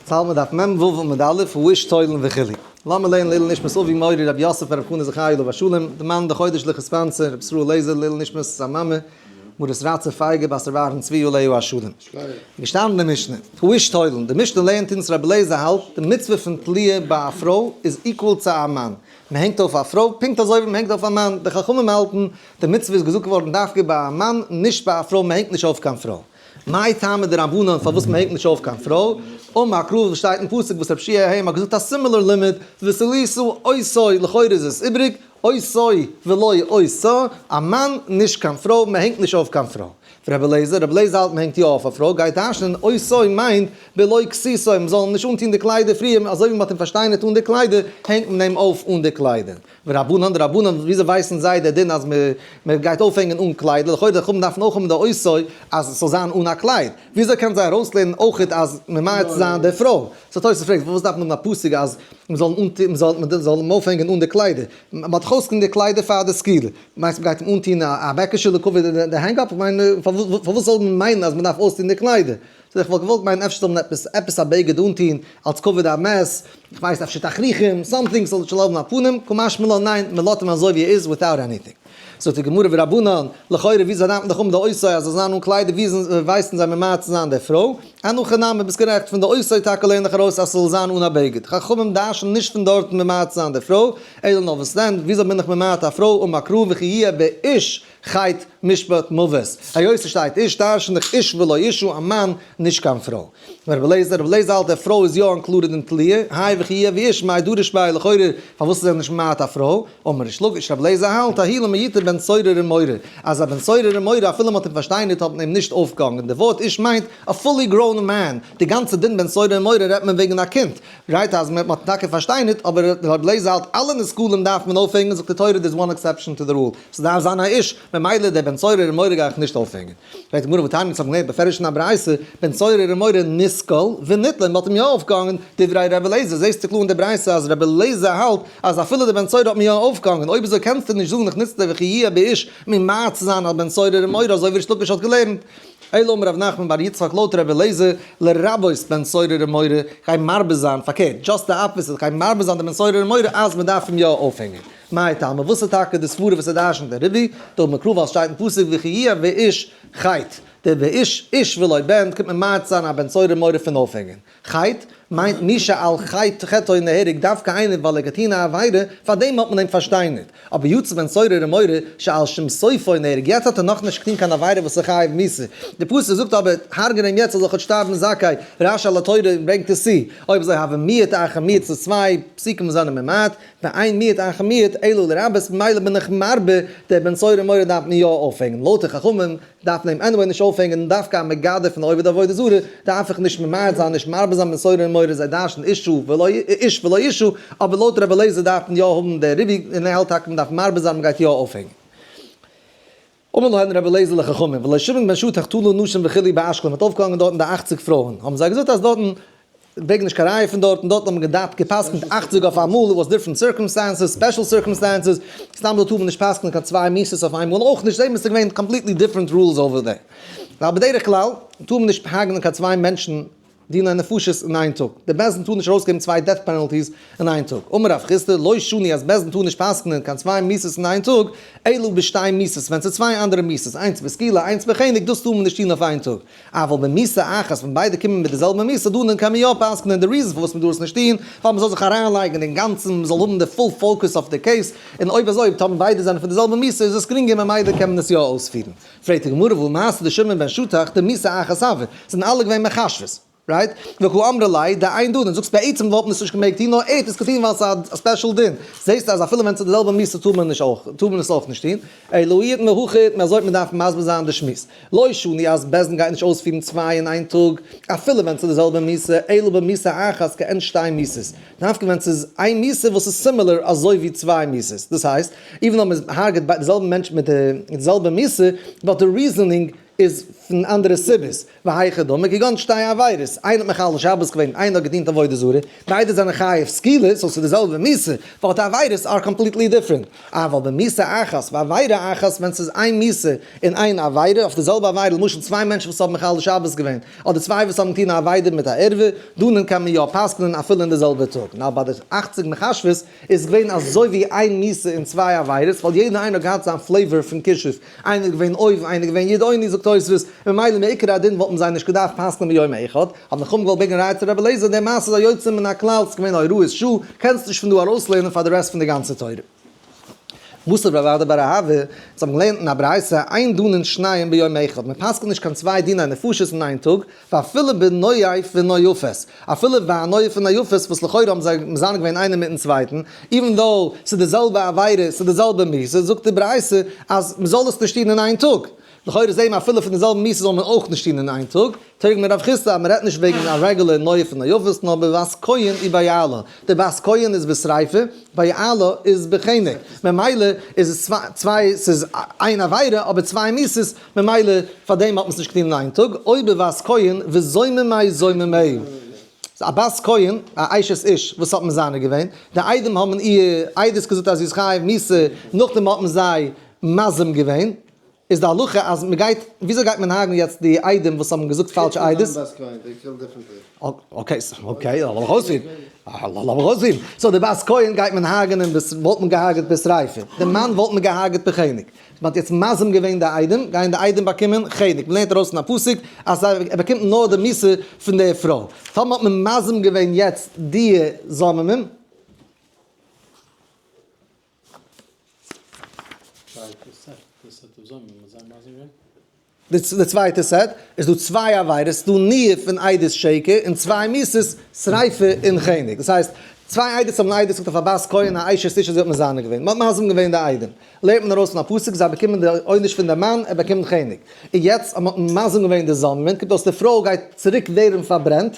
צאלמער דף מ ו עמוד א', האיש תולין וכו'. לאמיר לערנען לעילוי נשמת אבי מורי רבי יוסף ברב חנא זכרי' עליו השלום, די מאן די חודש לכ' ספאנסער, רבי ישראל לעזער לעילוי נשמת זיין מאמע, מרת רצה פייגא בת רבי אהרן צבי עליו השלום. געשטאנען אין די משנה, האיש תולין, די משנה לערנט אונז רבי אליעזר האלט, די מצוה פון תליה ביי א פרוי איז equal צו א מאן, מען הענגט אויף א פרוי פונקט אזוי ווי מען הענגט אויף א מאן, די חכמים האלטן, די מצוה איז געזאגט געווארן דווקא ביי א מאן, נישט ביי א פרוי, מען הענגט נישט אויף קיין פרוי. מאי טעמא דרבנן פארוואס מען הענגט נישט אויף קיין פרוי? אמר קרא וואס שטייט אין פסוק וואס רב שיע ה האט געזאגט א similar לימוד, ותלית אותו לכאורה איז עס איבריג, אותו ולא אותה, א מאן נישט קיין פרוי, מען הענגט נישט אויף קיין פרוי. ורבי אליעזר, רבי אליעזר האלט מען הענגט יא אויף א פרוי, גייט דרש'נען אותו מיינט בלא כסותו, מען זאל נישט אנטון די קליידער פריער, אזוי ווי מען האט אים פארשטיינערט אן די קליידער, הענגט מען אים אויף אן די קליידער. ורבנן דרבנן, וויאזוי ווייסן זיי דער דין אז מען גייט אויפהענגען אן קלייד, לכאורה די חכמים דארפן אויך האבן די אותו אז עס זאל זיין אן א קלייד, וויאזוי קענען זיי ארויסלערנען אויכעט אז ממעט צו זיין די פרוי? so תוס' פרעגט פארוואס דארף מען האבן א פסוק אז מען זאל אנטון מען זאל מען זאל אים אויפהענגען אן די קליידער, מען האט דאך אויסגעטון די קליידער פאר די סקילה, מיינסט מען גייט אים אנטון א בעקישע לכבוד די hang up? כ'מיין פארוואס זאל מען מיינען אז מען דארף אויסטון די קליידער? so איך וואלט געוואלט מיינען אפשר זאל מען עפעס עפעס א בגד אנטוהן אלס כבוד המת, איך ווייס אפשר תכריכים, something ס'זאל נישט האבן א פנים, קא משמע לן ניין, מען לאזט אים אזוי ווי ער איז without anything. זאגט די גמרא ורבנן, לכאורה ווי אזוי דארף מען דאך האבן די אותו אז זאל זיין אן קליידער ווי אזוי ווייסן זיי ממעט צו זיין די פרוי? אין הכי נמי ביסט גערעכט פון די אותו טאקע לערן איך ארויס אז ס'זאל זיין אן א בגד, חכמים דרש'ן נישט פון דארטן ממעט צו זיין די פרוי, אלא נאר וואס דען, וויאזוי בין איך ממעט א פרוי אמר קרא וכי יהיה באיש חטא משפט מוות, היות עס שטייט איש דרשן איך איש ולא אשה, א מאן, נישט קיין פרוי. רבי אליעזר, רבי אליעזר האלט א פרוי איז יא included אין תליה, האי וכי יהיה באיש מאי דריש ביה לכאורה פארוואס איז ער נישט ממעט א פרוי, אמר ריש לקיש רבי אליעזר האלט ההוא למעוטי בן סורר ומורה, אז א בן סורר ומורה אפילו מען האט אים פארשטיינערט האט מען אים נישט אויפגעהאנגען, די ווארט איש מיינט א fully grown man, די גאנצע דין בן סורר ומורה רעדט מען וועגן א קינד, right אז מען האט טאקע פארשטיינערט אבער רבי אליעזר האלט אלע נסקלים דארף מען אויפהענגען זאגט די תורה there is one exception to the rule, ס'דארף זיין א איש, ממילא דער בן סורר ומורה גיי איך נישט אויפהענגען. פרעגט די גמרא והתניא אונז האבן געלערנט בפירוש אין א ברייתא, בן סורר ומורה נסקל ונתלה, מ'האט אים יא אויפגעהאנגען, דברי ר' אליעזר, זעסטו קלאר אין די ברייתא אז ר' אליעזר האלט אז אפילו דער בן סורר האט מען יא אויפגעהאנגען, אויב אזוי קענסטו נישט זאגן איך נוץ די וכי יהיה באיש ממעט צו זיין א בן סורר ומורה אזוי ווי ריש לקיש האט געלערנט. אלא אמר רב נחמן בר יצחק לויט ר' אליעזר לרבות בן סורר ומורה, גיי מרבה זיין, פארקערט, just the opposite, גיי מרבה זיין די בן סורר ומורה אז מ'דארף אים יא אויפהענגען. מאי טעמא, וואס איז טאקע די סברה וואס ער דרשנ'ט דער ריבוי, דאמר קרא ווייל ס'שטייט אין פסוק וכי יהיה באיש חטא, דער באיש איש ולא בן קומט ממעט זיין א בן סורר ומורה פון אויפהענגען. חטא מיינט מי שעל חטא חטאו נהרג דווקא איינער ווייל ער האט געטון א עבירה, פארדעם האט מען אים פארשטיינערט. אבער יצא בן סורר ומורה שעל שם סופו נהרג יעצט האט ער נאכנישט געטון קיין עבירה וואס איז חייב מיתה. די פסוק זאגט אבער הרג'ן אים יעצט זאל ער כאטש שטארבן זכאי, רש"י על התורה ברענגט עס צו, אויב אזוי הוה מיעוט אחר מיעוט ס'איז צוויי פסוקים וואס זענען ממעט, ואין מיעוט אחר מיעוט אלא לרבות ממילא בין איך מרבה, דער בן סורר ומורה דארף מען יא אויפהענגען, לויט די חכמים דארף מען אים anyway נישט אויפהענגען און דווקא א מגדף פון עובד עבודה זרה דארף איך נישט ממעט זיין נישט מרבה זיין בן סורר ומורה זיי דרש'ן אשה ולא איש ולא אשה, אבער לויט רבי אליעזר דארף מען יא האבן דער ריבוי און ער האלט טאקע מען דארף מרבה זיין מען גייט יא אויפהענגען. אמר להן רבי אליעזר לחכמים ולא שמעון בן שטח תלה נשים וכו' באשקלון מ'האט אויפגעהאנגען דארטן די אכציג פרויען האבן זיי געזאגט אז דארטן ברענג נישט קיין ראיה פון דארטן דארטן האט מען געדארפט גע'פסק'נט אכציג אויף אמאל it was different circumstances special circumstances סתם דא טאר מען נישט פסק'נען קיין צוויי מיתות אויף איינמאל אויך נישט זעהט מען ס'איז געווען completely different rules over there ווייל בדרך כלל טאר מען נישט הרג'נען קיין צוויי מענטשן דיני נפשות אין איין טאג. די בית דין טאר נישט ארויסגעבן צוויי death penalties אין איין טאג. אמר רב חסדא, לא שנו אז בית דין טאר נישט פסק'נען קיין צוויי מיתות אין איין טאג, אלא בשתי מיתות, ווען ס'איז צוויי אנדערע מיתות, איינס בסקילה איינס בחנק, דאס טאר מען נישט טון אויף איין טאג. אבל במיתה אחת, ווען ביידע קומען מיט די זעלבע מיתה, דאן קען מען יא פסק'נען, די reason פארוואס מען טאר עס נישט טון, ווייל מען זאל זיך אריינלייגן אינגאנצן, מען זאל האבן די full focus אויף די case, און אויב אזוי, טאמער ביידע זענען פון די זעלבע מיתה איז עס גרינגער ממילא קען מען עס יא אויספירן. פרעגט די גמרא והא מעשה דשמעון בן שטח דמיתה אחת הוה, זענען אלע געווען מכשפות, right? וקא אמרי ליה דאין דנין, זאגסט בעצם וואלט מען עס נישט געמעגט טון נאר ער האט עס געטון ווייל ס'איז א special דין, זעסטו אז אפילו ווען ס'איז די זעלבע מיתה טאר מען נישט אויך טאר מען עס אויך נישט טון, אלא אי איתמר הכי איתמר אזוי וועט מען דארפן מסביר זיין די שמועס, לא שנו אז בית דין גייט נישט אויספירן צוויי אין איין טאג אפילו ווען ס'איז די זעלבע מיתה, אלא במיתה אחת כעין שתי מיתות, דווקא ווען ס'איז איין מיתה וואס איז similar אזוי ווי צוויי מיתות, דאס הייסט, even though מ'איז הרג'עט די זעלבע מענטש מיט די זעלבע מיתה, but די reasoning. איז פון אנדערע סיבות, והיכי דמי כגון שתי עבירות, איינער האט מחלל שבת געווען, איינער האט געדינט עבודה זרה, ביידע זענען חייב סקילה, so ס'איז די זעלבע מיתה, but די עבירות are completely different. אבל במיתה אחת ועבירה אחת, ווען ס'איז איין מיתה און איין עבירה, אויף די זעלבע עבירה, למשל צוויי מענטשן וואס האבן מחלל שבת געווען, אדער צוויי וואס האבן געטון א עבירה מיט א ערווה, דאן קען מען יא פסק'נען אפילו אין די זעלבע טאג. נאר ביי די 80 מכשפות איז געווען אזוי ווי איין מיתה און צוויי עבירות, ווייל יעדער איינער האט געהאט זיין flavor פון כישוף, איינער איז געווען אויב, איינער איז געווען ידעוני, זאגט תוספות, ממילא מעיקר הדין וואלטן זיי נישט געדארפט פסק'נען ביום אחד, האבן די חכמים געוואלט ברענגען ראיה צו רבי אליעזר, די מעשה איז א יוצא מן הכלל, ס'איז געווען א הוראת שעה, קענסט נישט פון דא ארויסלערנען פאר די rest פון די גאנצע תורה. מתיב רב אדא בר אהבה, זיי האבן געלערנט אין א ברייתא, אין דנין שניים ביום אחד, מען פסק'נט נישט קיין צוויי דיני נפשות אין איין טאג, ואפילו בנואף ונואפת, אפילו ביי א נואף און נואפת וואס לכאורה האבן זיי מזנה געווען איינער מיטן צווייטן, even though ס'איז די זעלבע עבירה, ס'איז די זעלבע מיתה, זאגט די ברייתא אז מ'זאל עס נישט טון אין איין טאג. לכאורה זעהן מיר אפילו פון די זעלבע מיתה זאל מען אויך נישט טון אין איין טאג. תרגמא רב חסדא אז מ'רעדט נישט וועגן א רעגולער נואף און נואפת נאר בבת כהן ובעלה. די בת כהן איז בשריפה, בעלה איז בחנק. ממילא איז עס צוויי, ס'איז איין עבירה אבער צוויי מיתות, ממילא פאר דעם האט מען עס נישט געטון אין איין טאג, או בבת כהן וזוממי זוממיה. א בת כהן, א אשת איש, וואס האט מזנה געווען? די עדים האבן איר עדות געזאגט אז זי איז חייב מיתה, נאכדעם האט מען זיי מזים געווען. איז די הלכה אז מען גייט, וויאזוי גייט מען הרג'ן יעצט די עדים וואס האבן געזאגט פאלשע עדות? okay, okay, לאמיך אויספירן, לאמיך אויספירן. so די בת כהן גייט מען הרג'נען, וואלט מען געהארגעט בשריפה, די מאן וואלט מען געהארגעט בחנק. מען האט יעצט מזים געווען די עדים, גייען די עדים באקומען חנק, מען לערנט ארויס פון א פסוק אז ער באקומט נאר די מיתה פון די פרוי. טאמער האט מען מזים געווען יעצט די זוממים. די צווייטע set איז דא צוויי עבירות, ס'דא ניאוף און עדות שקר, און צוויי מיתות, שריפה און חנק. דאס הייסט, צוויי עדות האבן עדות געזאגט אויף א בת כהן א אשת איש אז זי האט מזנה געווען. מ'האט מזים געווען די עדים. לערנט מען ארויס פון א פסוק, זיי באקומען די עונש פון די מאן, ער באקומט חנק. און יעצט אז מ'האט מזים געווען די זוממין, קומט אויס די פרוי גייט צוריק ווערן פארברענט.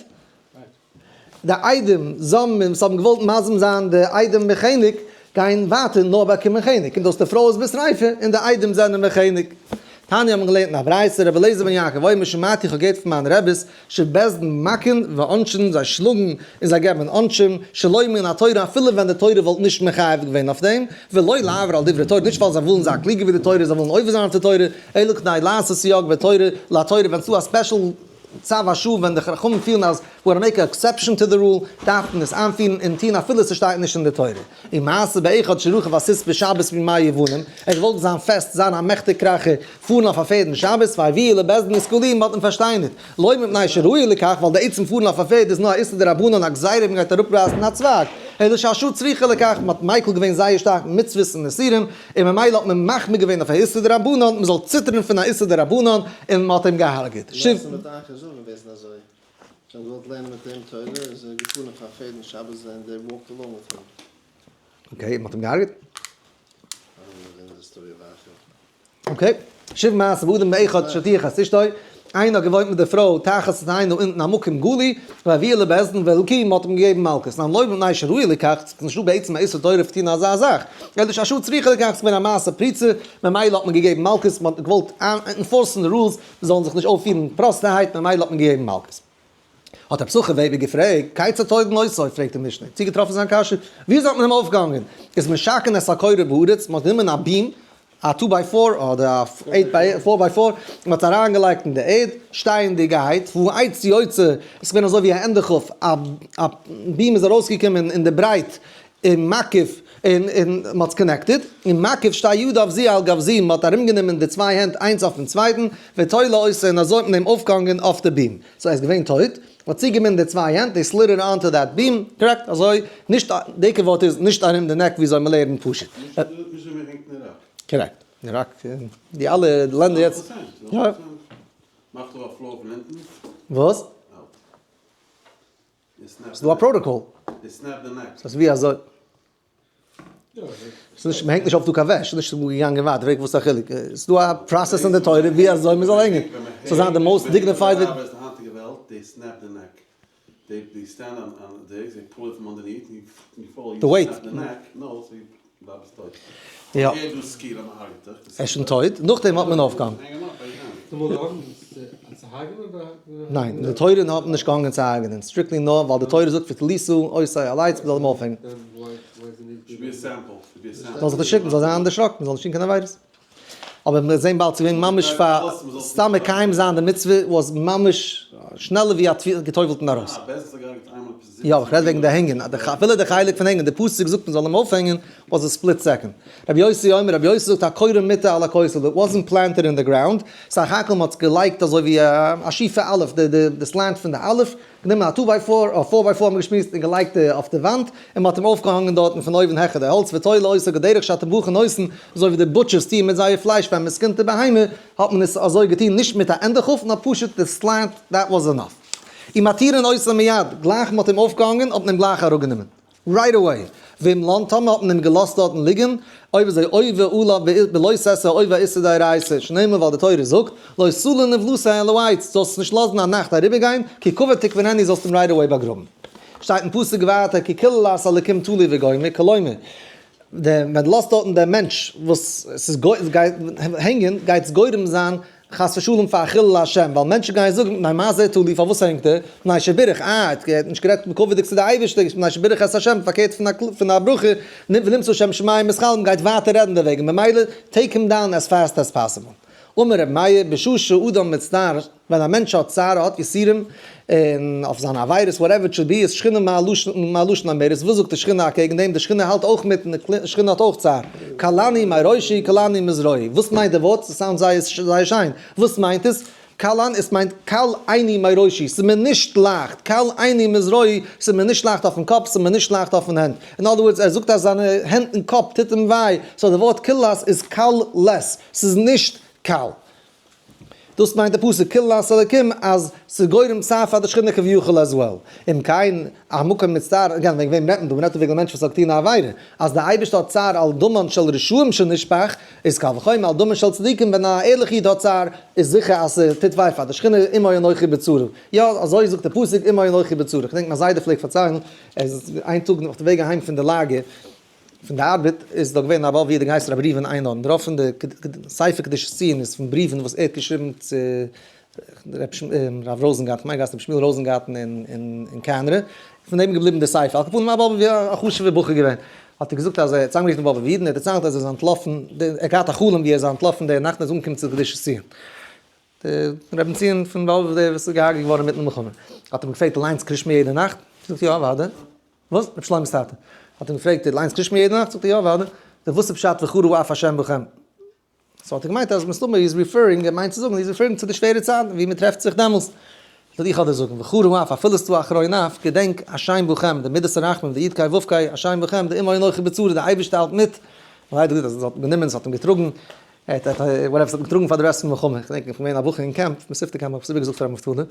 די עדים זוממין וואס האבן געוואלט מזים זיין די עדים בחנק, גייען ווייטער נאר באקומען חנק, קומט אויס די פרוי איז בשריפה און די עדים זענען בחנק. תניא האבן געלערנט אין א ברייתא, רבי אליעזר בן יעקב אומר שמעתי איך האב געהערט פון מיינע רביס, שבית דין מכין ועונשין זיי שלאגן און זיי געבן עונשים, שלא מן התורה אפילו ווען די תורה וואלט נישט מחייב געווען אויף דעם, ולא לעבור על דברי תורה נישט ווייל זיי ווילן זיין קלוגער ווי די תורה זיי ווילן עובר זיין אויף די תורה, אלא כדי לעשות סייג בתורה לתורה ווען ס'דא א special צו השעה ווען די חכמים פילן אז we wanna make a exception to the rule דארף מען עס איינפירן און טון אפילו ס'שטייט נישט אין די תורה. ומעשה באחד שרכב על סוס בשבת בימי יוונים, ער האט געוואלט זיין פעסט זיין א מעכטיג קראכער פארן אויף א פערד אין שבת והביאו לבית דין וסקלוהו מ'האט אים פארשטיינערט לא מפני שראוי לכך ווייל די עצם פארן אויף א פערד איז נאר א איסור דרבנן א גזירה מ'גייט אראפרייסן א צווייג אלא שהשעה צריכה לכך מ'האט מיקל געווען זייער שטארק מצוות און איסורים און ממילא האט מען מחמיר געווען אויף א איסור דרבנן, מען זאל ציטערן פון א איסור דרבנן, און מען האט אים געהארגעט. למעשה מיט אייך איז אויך געוועזן אזוי. זיי האבן געוואלט לערנען מיט אים תורה, איז ער געפארן אויף א פערד אין שבת and they walked along with him. okay, מען האט אים געהארגעט? okay. שוב מעשה באדם באחד שהטיח את אשתו, איינער האט געוואוינט מיט די פרוי תחת התאנה אונטן א מקום גלוי, והביאו לבית דין והלקוהו, מ'האט אים געגעבן מלקות. נאר לא מפני שראוי לכך, ס'איז נישטא בעצם א איסור תורה פון טון אזא זאך, אלא שהשעה צריכה לכך, ס'איז געווען א מעשה פריצה, ממילא האט מען געגעבן מלקות, מ'האט געוואלט enforce ן די rules, מ'זאלן זיך נישט אויפפירן פראסטערהייט, ממילא האט מען געגעבן מלקות. האט רב יששכר וועבער געפרעגט, כיצד תולין אותו? פרעגט די משנה, צוגעטראפן זיין קשיא, וויאזוי האט מען אים אויפגעהאנגען? איז משקעין את הקורה בארץ, מ'האט גענומען א beam, א two by four אדער א eight by four by four, מען האט עס אריינגעלייגט אין די ערד, שטייענדיגערהייט, והעץ יוצא, עס איז געווען אזוי ווי א ענדע כף, א beam איז ארויסגעקומען אין די ברייט, און מקיף, און מען האט עס connected, און מקיף שתי ידיו זו על גב זו, מען האט ארומגענומען די צוויי הענט איינס אויפן צווייטן, ותולה אותו, און אזוי האט מען אים אויפגעהאנגען אויף די beam. so ער איז געווען טויט, מען האט צוגעבינדן די צוויי הענט, they slid it onto that beam, correct? אזוי, נישט, די עיקר ווארט איז נישט ארום די neck וויאזוי מען לערנט פשוט. נישט וויאזוי מען הענגט אין איראק. correct, איראק, די אלע לענדער יעצט. יא. מאכט דאך א floor פון אונטן. וואס? ס'איז דא א פראטאקאל. ס'איז ווי אזוי. ס'איז נישט, מ'הענגט נישט אויף דא קיין וועש, ס'איז נישט געגאנגען ווייט, פרעג וואס איז א חילוק, ס'איז דא א process אין די תורה ווי אזוי מ'זאל הענגען, ס'זאל זיין די most dignified וועג. די weight. יא. ער איז שוין טויט, נאכדעם האט מען אויפגעהאנגען. ניין, די תורה האט מען נישט געהאנגען צו הרג'נען, strictly נאר ווייל די תורה זאגט ותלית אותו על עץ, מ'זאל אים אויפהענגען. זאל זיך דערשריקן, זאל זיין דערשראקן, מ'זאל נישט טון קיין עבירות. אבער מיר זעהן באלד ס'איז געווען ממש פאר סתם מקיים זיין די מצוה was ממש שנעלער ווי א געטובל'טן ארויס. יא, איך רעד וועגן די הענגען, אפילו די חלק פון הענגען, די פסוק זאגט מ'זאל אים אויפהענגען, was a split second. רבי יוסי אומר, רבי יוסי זאגט הקורא מיטה על הכותל, it wasn't planted in the ground, סך הכל מ'האט עס געלייגט אזוי ווי א שיפע אלף, די slant פון די אלף, גענומען א two by four, א four by four האט מען געשמועסט און געלייגט אויף די וואנט, און מ'האט אים אויפגעהאנגען דארטן פון אויבן העכער די האלץ, ותולה אותו כדרך שהטבחים עושין, אזוי ווי די butchers טוען מיט זייער פלייש ווען מ'סקינט די בהמה, האט מען עס אזוי געטון, נישט מיט א ענדע כף, נאר פשוט די slant, that was enough. ומתירין אותו מיד, גלייך מ'האט אים אויפגעהאנגען האט מען אים גלייך אראפגענומען. right away. ואם לן טאמער האט מען אים געלאזט דארטן ליגן, אויב אזוי עובר עליו בלא תעשה עובר איסור דאורייתא, שנאמר ווייל די תורה זאגט, לא תלין נבלתו על העץ, זאלסט נישט לאזן א נאכט אריבערגיין, כי קבר תקברנו זאלסט אים right away באגראבן. שטייט אין פסוק ווייטער כי קללת אלקים תלוי וגומר, כלומר, ווען דו לאזט דארטן דעם מענטש וואס עס איז גייט הענגען, גייט עס גורם זיין חס ושלום פאר א חילול השם, ווייל מענטשן גייען זאגן מפני מה זה תלוי, פארוואס הענגט ער? מפני שבירך, אה, ער האט נישט גערעדט מכובד'יג צו די אייבערשטער, מפני שבירך את השם, פארקערט פון א ברכה, ונמצא שם שמים מתחללים, גייט ווייטער רעדן דערוועגן, ממילא take him down as fast as possible. אמר רבי מאיר, בשעה שאדם מצטער, ווען א מענטש האט צער, האט יסורים, און אויף זיינע עבירות, whatever it should be, איז שכינה מה לשון אומרת, וואס זאגט די שכינה אקעגן דעם? די שכינה האלט אויך מיט, און די שכינה האט אויך צער. קלני מראשי, קלני מזרועי. וואס מיינט די ווארט? ס' sound זייער זייער שיין. וואס מיינט עס? קלן, עס מיינט קל עיני מראשי, ס'איז מיר נישט לייכט. קל עיני מזרועי, ס'איז מיר נישט לייכט אויפן קאפ, ס'איז מיר נישט לייכט אויפן הענט. אין other words, ער זאגט אז זיינע הענט און קאפ טוט אים וויי, so די ווארט קללת איז קל לס, ס'איז נישט קל. דאס מיינט די פסוק קללת אלקים אז ס'איז גורם צער פאר די שכינה כביכול as well. אם כן, המקום מצטער, again וועגן וועם רעדט מען דא? מ'רעדט דא וועגן א מענטש וואס האט געטון א עבירה. אז די אייבערשטער האט צער על דמן של רשעים שנשפך, איז קל וחומר על דמן של צדיקים, ווען א ערליכע איד האט צער, איז זיכער אז ס'טוט וויי פאר די שכינה, עמו אנכי בצרה. יא, אזוי זאגט די פסוק עמו אנכי בצרה. כ'דענק מיין זיידע פלעגט פארציילן, ער איז איין טאג אויף די וועג אהיים פון די לאגער, פון די ארבעט איז דא געווען א באב ווי דער גייסט רבי ראובן איינהארן דערויף פון די ספר קדושת ציון איז פון בריוון וואס ער האט געשריבן צו רב ראזענגארטן כ'מיין גייסט רבי שמואל ראזענגארטן אין קאנרע פון דעם איז געבליבן די ספר על כל פנים א באב ווי א חשוב'ער בחור געווען האט ער געזאגט אז ער האט צוזאמגערופן די באבוב'ער אידן ער האט דערציילט אז ער איז אנטלאפן ער האט געהאט א חלום ווי ער איז אנטלאפן די נאכט און איז אנגעקומען צו קדושת ציון דער רבי ציון פון באבוב דער וואס איז געהארגעט געווארן אינמיטן מלחמה האט אים געפרעגט דו ליינסט קרישמע יעדע נאכט? זאגט יא אוודאי. וואס? רבי שלמה'ס טאטע האט אים געפרעגט, דו ליינסט קרישמע יעדע נאכט? זאגט ער, יא אוודאי. זאגט ער, וואס איז פשט וחרה אף השם בכם? so האט ער געמיינט אז מסתמא איז referring, ער מיינט צו זאגן, איז referring צו די שווערע צייטן ווי מען טרעפט זיך דעמאלס. זאגט איך וועל דיר זאגן, וחרה אף, אפילו ס'דא א חרון אף, געדענק, השם בכם, די מידת הרחמים, די יוד קיי וו קיי, השם בכם, די עמו אנכי בצרה, די אייבערשטער האלט מיט. און ליידער געזאגט אז עס האט אים גענומען, עס האט אים געטראגן, ער האט, whatever, עס האט אים געטראגן פאר די rest פון מלחמה. איך געדענק איך בין געווען א בחור אין קעמפ, מתיבתא קעמפ, האב איך עס איבערגעזאגט פאר ר' נפתלי.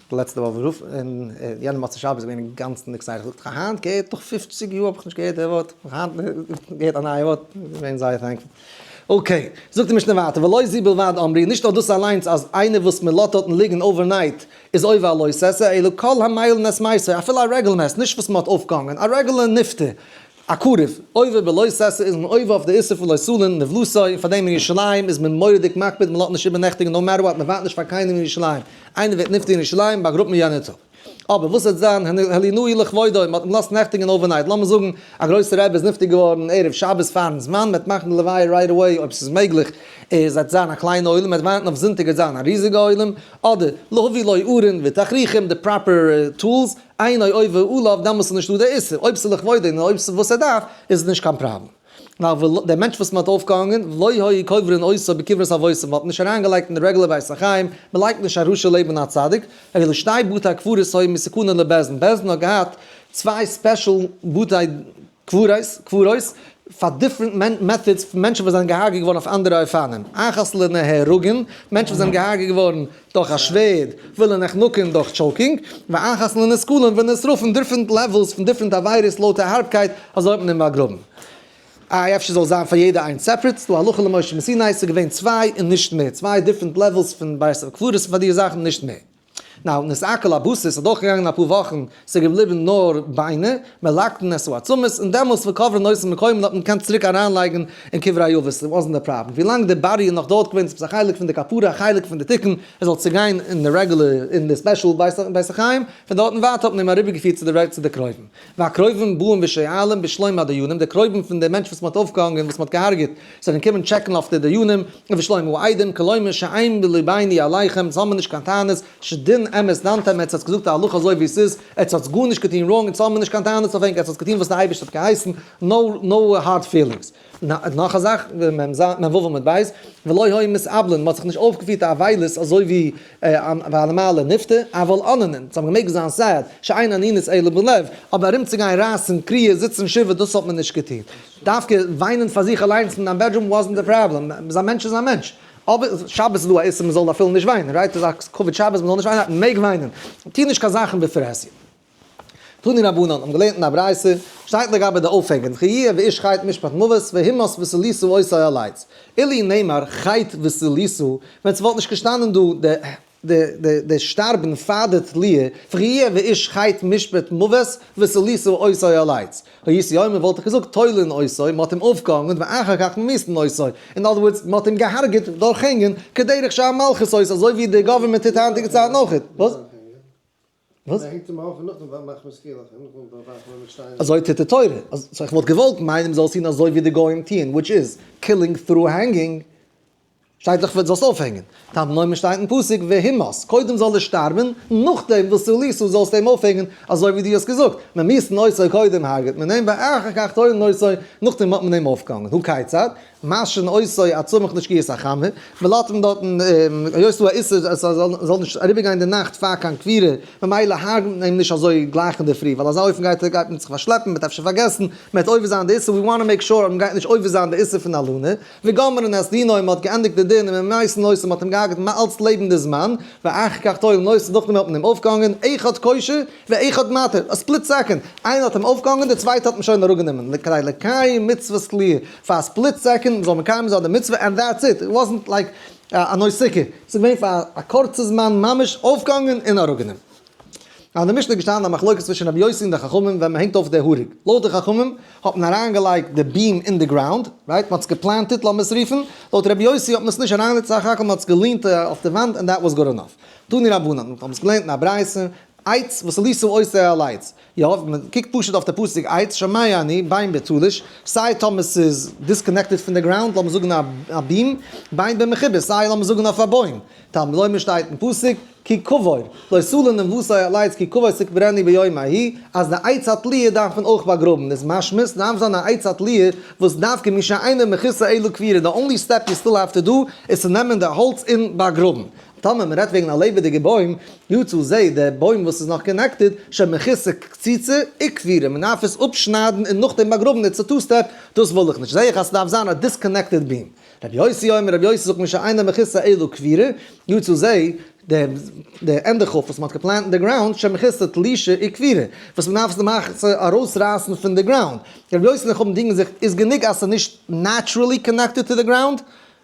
די לעצטע וואך רוף און יענע מוצאי שבת איז געווען אינגאנצן excited, זאגט איך האב היינט געהערט נאך 50 יאר האב איך נישט געהערט די ווארט, איך האב היינט געהערט א נייע ווארט, געווען זייער thankful. okay, זאגט די משנה ווייטער, ולא זו בלבד אמרו, נישט נאר דאס אליינס אז איינער וואס מען לאזט דארטן ליגן overnight איז עובר על לא תעשה, אלא כל המלין את מתו, אפילו א רעגולער מת, נישט וואס מען האט אויפגעהאנגען, א רעגולער נפטר, א קרוב, עובר בלא תעשה איז מען עובר אויף די איסור פון לא תלין נבלתו, און פאר דעם אין ירושלים איז מען מורא'דיג מקפיד מען לאזט נישט איבערנעכטיגן no matter what, מען ווארט נישט פאר קיינעם אין ירושלים, איינער ווערט נפטר אין ירושלים באגראבט מען יענער טאג. אבער וואס וועט זיין הלינוהו לכבודו, מען האט אים געלאזט נעכטיגן overnight, לאמיר זאגן א גרויסער רבי איז נפטר געווארן ערב שבת פארן זמן, מען וועט מאכן די לוויה right away אויב ס'איז מעגליך, עס וועט זיין א קליינע עולם, מען וועט ווארטן אויף זונטאג וועט זיין א ריזיגע עולם, אדער להביא לו ארון ותכריכים, די proper tools, אינו עובר עליו, דעמאלס איז נישטא דער איסור, אויב ס'איז לכבודו און אויב ס'איז וואס ער דארף, איז עס נישט קיין פראבלעם. נאר דער מענטש וואס מ'האט אויפגעהאנגען, ולא היו קוברין אותו בקברות אבותיו, מ'האט נישט אריינגעלייגט אין די רעגולער בית החיים, מ'לייגט נישט א רשע לעבן א צדיק, אלא שתי בתי קברות היו מתוקנין לבית דין, בית דין האט געהאט צוויי special בתי קברות, קברות, פאר different methods פון מענטשן וואס זענען געהארגעט געווארן אויף אנדערע אופנים, אחת לנהרגין, מענטשן וואס זענען געהארגעט געווארן דורך א שווערד, ולנחנקין דורך choking, ואחת לנסקלין ונשרפין, different levels פון different עבירות לויט די הארבקייט, אזוי האט מען אים באגראבן. איי אפשר זאל זיין פאר יעדע איינס separate, ס'דא הלכה למשה מסיני, ס'איז געווען צוויי און נישט מער, צוויי different levels פון בית הקברות פאר די זאכן נישט מער. Now, נתעכל הבשר, ס'איז דורכגעגאנגען אפאר וואכן, ס'איז געבליבן נאר ביינער, מלקטין את העצמות, און דעמאלס וקוברין אותן במקומן האט מען געקענט צוריק אריינלייגן אין קברי אבות, it wasn't a problem. ווילאנג די body איז נאך דארט געווען, ס'איז א חלק פון די כפרה, א חלק פון די תיקון, ער זאל צוגיין אין די regular, אין די special בית החיים, פון דארטן ווייטער האט מען אים אריבערגעפירט צו די קרובים. והקרובים באים ושואלים בשלום הדיינים, די קרובים פון די מענטש וואס מ'האט אויפגעהאנגען, וואס מ'האט געהארגעט, זענען געקומען טשעקן אויף די דיינים, ובשלום העדים, כלומר שאין בלבנו עליכם, אונז האבן נישט קיין טענות, שדין אמת דנתם, עטס האטס געזאגט א הלכה אזוי ווי עס איז, עטס האטס גארנישט געטון wrong, אונז האבן נישט קיין טענות אויף ענק, עטס האטס געטון וואס די אייבערשטער האט געהייסן, no hard feelings. נאך א זאך, מ"ו עמוד ב', ולא היו מתאבלין, מ'האט זיך נישט אויפגעפירט א אבילות אזוי ווי ביי א נארמאלע נפטר, אבל אוננין, זיי האבן געמעגט זיין sad, שאין אנינות אלא בלב, אבער ארומצוגיין רייסן קריעה, זיצן שבעה, דאס האט מען נישט געטון. דווקא וויינען פאר זיך אליינס אין דיין bedroom wasn't די פראבלעם, מ'איז א מענטש איז א מענטש. אבער שבת איז דא א איסור מ'זאל אפילו נישט וויינען, right? איז א כבוד שבת מ'זאל נישט וויינען, מ'מעג וויינען. טו נישט קיין זאכן בפרהסיא. תנו רבנן האבן געלערנט אין א ברייתא, שטייט לגבי די אויפהענגען, וכי יהיה באיש חטא משפט מוות והומת ותלית אותו על עץ. אילו נאמר חטא ותלית, ווען ס'וואלט נישט געשטאנען דא די שטארבן פאר די תליה, וכי יהיה באיש חטא משפט מוות ותלית אותו על עץ. הייתי אומר וואלט איך געזאגט תולין אותו, מ'האט אים אויפגעהאנגען ואחר כך ממיתין אותו, אין other words מ'האט אים געהארגעט דורך הענגען, כדרך שהמלכות עושה, אזוי ווי די government טוט היינטיגע צייטן אויכעט. וואס? וואס? מען הענגט אים אויף און נאכדעם מאכט מען סקילה, און נאכדעם ווארפט מען מיט שטיינער. אזוי טוט די תורה. So איך וואלט געוואלט מיינען מ'זאל עס טון אזוי ווי די גוים טוען, which is, killing through hanging. שטייט דאך זאלסט אויפהענגען. תלמוד לומר שטייט אין פסוק והומת, קודם זאל ער שטארבן, נאכדעם ותלית זאלסטו אים אויפהענגען, אזוי ווי דו האסט געזאגט, ממיתין אותו קודם הרג'ט מען אים, ואחר כך תולין אותו, נאכדעם האט מען אים אויפגעהאנגען. הא כיצד? משהין אותו עד סמוך לשקיעת החמה, מען לאזט אים דארטן, היות ס'דא א איסור אז ס'זאל נישט אריבערגיין די נאכט פאר קיין קבירה, ממילא הרג'ט מען אים נישט אזוי גלייך אינדערפרי, ווייל אזא אופן גייט גייט מען זיך פארשלעפן, מ'וועט אפשר פארגעסן, מ'וועט עובר זיין די איסור, we want to make sure אז מ'גייט נישט עובר זיין די איסור פון הלנה, וגומרין את דינו, מ'האט געענדיגט די דין, און ממיתין אותו, מ'האט אים געהארגעט אלץ לעבן די זמן, ואחר כך תולין אותו, נאכדעם האט מען אים אויפגעהאנגען, אחד קושר ואחד מתיר, א split second, איינער האט אים אויפגעהאנגען, דער צווייטער האט אים שוין אראפגענומען, כדי לקיים מצוות תליה, פאר א split second מ'זאל מקיים זיין די מצוה and that's it, it wasn't like א נויסיקע, ס'איז געווען פאר א קורצע זמן ממש אויפגעהאנגען און אראפגענומען. אין די משנה איז געשטאנען א מחלוקת צווישן רבי יוסי און די חכמים ווען מ'הענגט אויף די הרוג, לויט די חכמים האט מען אריינגעלייגט די beam אין די ground, right, מ'האט עס גע plant עט לאמיר עס רופן, לויט רבי יוסי האט מען עס נישט אריינגעלייגט סך הכל מ'האט עס געלינט אויף די וואנט and that was good enough. תנו רבנן, מ'האט עס געלערנט אין א ברייתא, עץ ותלית אותו על עץ, יא, מען קוקט פשוט אויף די פסוק עץ שומע אני בין בתלוש, סיי טאמער ס'איז disconnected פון די ground, לאמיר זאגן א beam, בין במחובר, סיי לאמיר זאגן אויף א בוים, תלמוד לומר שטייט אין פסוק, כי קבור, לא תלין נבלתו על עץ כי קבור תקברנו ביום ההוא, אז די עץ התליה דארף מען אויך באגראבן, איז משמע ס'דארף זיין א עץ התליה וואס דווקא מי שאינו מכוסה אלא קבורה, די only step you still have to do איז צו נעמען די האלץ און באגראבן. טאמער מען רעדט וועגן א לעבעדיגע בוים, יצא זה, דער בוים וואס איז נאך connected, שמכוסה קציצה וקבירה, מען דארף עס אפשניידן און נאכדעם באגראבן, it's a two step, דאס וויל איך נישט, זעה איך אז ס'דארף זיין א disconnected beam. רבי יוסי אומר, רבי יוסי זאגט משאינו מכוסה אלא קבורה, יצא זה, דער ענדע כף וואס מען האט גע plant אין די ground, שמכוסה תלישה וקבירה, וואס מען דארף עס למעשה ארויסרייסן פון די ground. רבי יוסי און חכמים דינגען זיך, איז גענוג אז ס'איז נישט naturally connected to the ground?